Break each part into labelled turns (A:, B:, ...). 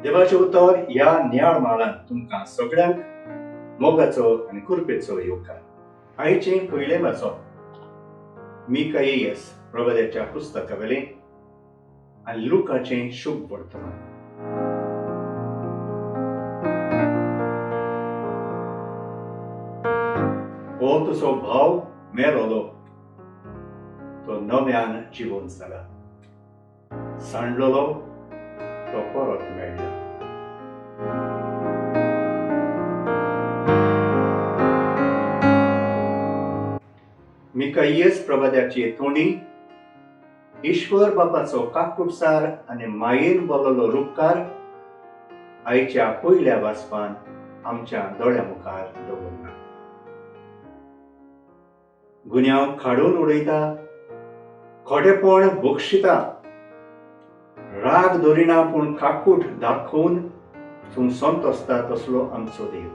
A: देवाचें उतर ह्या नियाळ म्हालांत तुमकां सगळ्यांक मोगाचो आनी कृपेचो येवकार. आयचें पयलें वाचप मिकाईयस प्रवाद्याच्या पुस्तका वेलें आनी लुकाचें शुभ वर्तमान. हो तुजो भाव मेलोलो तो नव्यान जिवन जाला, सांडलेलो तो परत मेळ्ळा. मिकाईयस प्रवाद्याचे तोंडी ईश्वर बापाचो काकुटसार आनी मायेन बोल्लोलो रुपकार आयच्या पयल्या वाचपान आमच्या दोळ्या मुखार दवरला. गुन्यांव काडून उडयता, खोटेपण बक्षिता, राग धरिना पूण काकूट दाखोवन तूं संतोसता तसलो आमचो देव.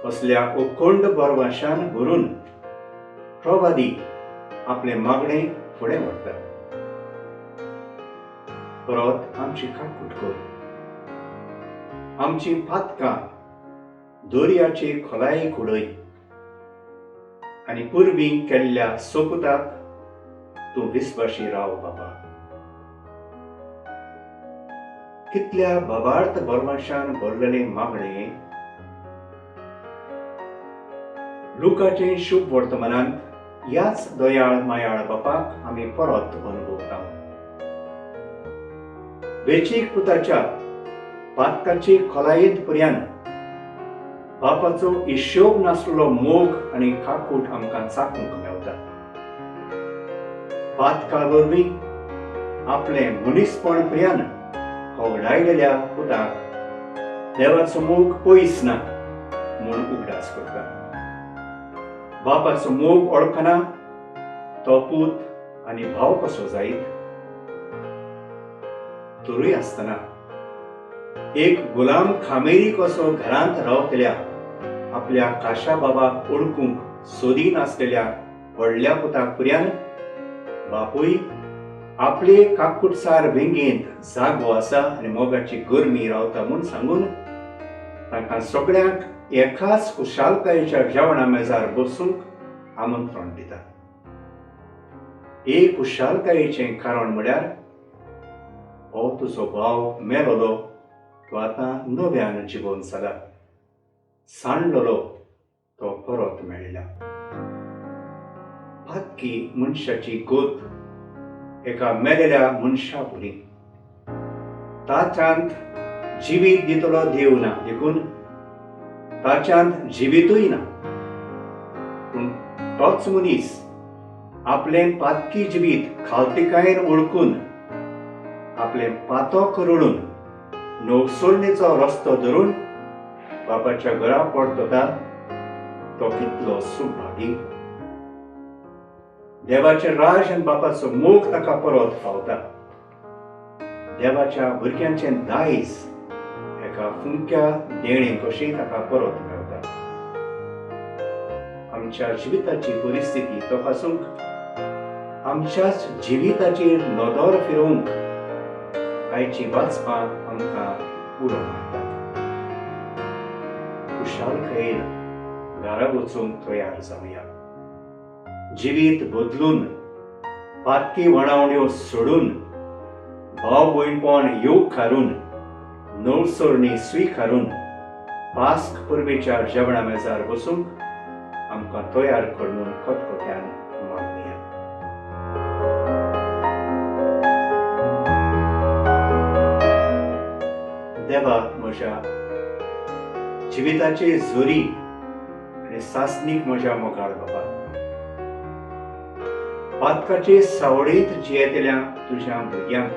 A: असल्या अखंड बरवाशान भरून प्रवादी आपलें मागणें फुडें व्हरता. परत आमची काकूट कर, आमची पातकां दर्याचे खोलायेक उडय आनी पुर्वी केल्ल्या सोपुताक तूं विस्वाशी राव बाबा. कितल्या भावार्थ बरवाशान भरलेलें मागणें लुकाचें शुभ वर्तमानांत ह्याच दयाळ मायाळ बापाक आमी परत अनुभवता. वेचीक पुताच्या पातकाची खोलायेंत पर्यान बापाचो हिशोब नासलेलो मोग आनी काकूट आमकां चाकूंक मेवता. पातका वरवीं आपलें मनीसपण पर्यान होगडायलेल्या पुताक देवाचो मोग पयस ना म्हूण उगडास करता. बापाचो मोग वळखना तो पूत आनी भाव कसो जायत? तरूय आसतना एक गुलाम खामेरी कसो घरांत रावतल्या आपल्या काशा बाबाक ओळखूंक सोदी नासलेल्या व्हडल्या पुताक पर्यान बापूय आपले काकुटसार वेंगेंत जागो आसा आनी मोगाची गरमी रावता म्हूण सांगून तांकां सगळ्यांक एकाच खुशालकायेच्या जेवणा मेजार बसूंक आमंत्रण दिता. एक खुशालकायेचें कारण म्हळ्यार हो तुजो भाव मेलोलो तो आतां नव्यान जिवन जाला, सांडलेलो तो परत मेळ्ळा. पातकी मनशाची गोत एका मेलेल्या मनशा वरी, ताच्यांत जिवीत दितलो देव ना, देखून ताच्यांत जिवितूय ना. पूण तोच मनीस आपलें पातकी जिवीत खालतिकायेन वळखून आपलें पातक रडून नवसरणेचो रस्तो धरून बापाच्या घरा परतता तो कितलो सुभागी. देवाचें राज आनी बापाचो मोग ताका परत फावता. देवाच्या भुरग्यांचें दायज एका फुंक्या देणें कशें ताका परत मेळटा. आमच्या जिविताची परिस्थिती तपासूंक, आमच्याच जिविताचेर नदर फिरोवंक आयची वाचपां आमकां उलो मारता. खुशालकायेन घरा वचूंक तयार जावया. जिवीत बदलून, पातकी वणावण्यो सोडून, भाव भयणपण येवकारून, नवसरणी स्विकारून पास्क परबेच्या जेवणा मेजार बसूंक आमकां तयार कर म्हूण खतखत्यान मागुया. देवा, म्हज्या जिविताचे जोरी आनी सासणीक म्हज्या मोगाळ बाबा, पातकाचे सावळेंत जियेतल्या तुज्या भुरग्यांक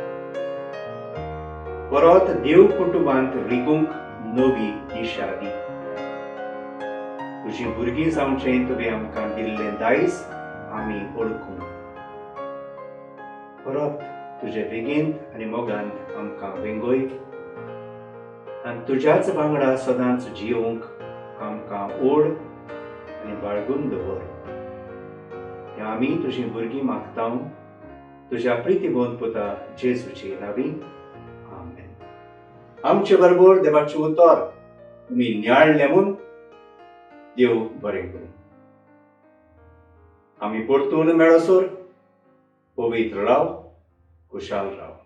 A: परत देव कुटुंबांत रिगूंक नवी दिशा दी. तुजीं भुरगीं जावचें तुवें आमकां दिल्लें दायज आमी वळखूंक परत तुजे वेगेंत आनी मोगांत आमकां वेंगय आनी तुज्याच वांगडा सदांच जियोवंक आमकां ओड आनी बाळगून दवर. हें आमी तुजीं भुरगीं मागता तुज्या प्रितीबोध पुता जेजूचे नांवी. आमचे बरोबर देवाचें उतर तुमी नियाळलें म्हूण देव बरें करूं. आमी परतून मेळसर पवित्र राव, खुशाल राव.